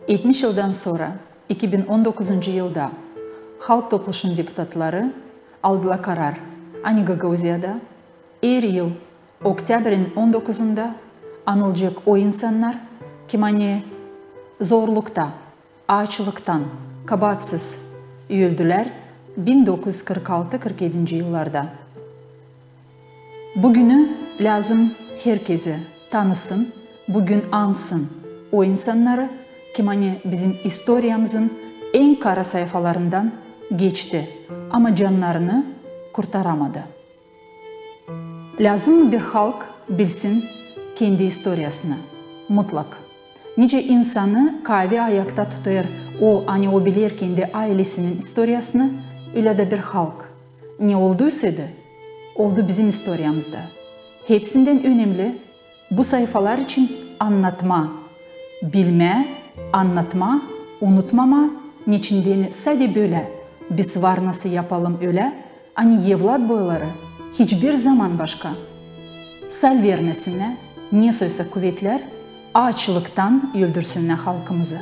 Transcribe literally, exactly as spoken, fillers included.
Etmiş yıldan sora, iki bin on dokuzuncu yılda Halk Topluşun deputatları aldılar karar, ani Gagauziyada er yıl oktâbrin on dokuzunda anılacek o insannar, kim ani zorlukta, aaçlıktan, kabaatsız öldülär bin dokuz üz kırk altı kırk edinci yıllarda. Bu günü lääzım herkezi tanısın, bu gün ansın o insannarı, kim ani bizim istoriyamızın en kara sayfalarından geçti, ama cannarını kurtaramadı. Lääzım bir halk bilsin kendi istoriyasını, mutlak. Nicä insanı kaavi ayakta tutêr o, ani o biler kendi aylesinin istoriyasını, ölä dä bir halk. Ne olduysa da, oldu bizim istoriyamızda. Hepsindän önemli bu sayfalar için annatma, bilmää, annatma, unutmamaa, neçin deyni sade bölä biz var nasıl yapalım ölä, ani evlatboyları hiçbir zaman başka salvermesinnär, nesoysa kuvetlär aaçlıktan öldürsünnär halkımızı.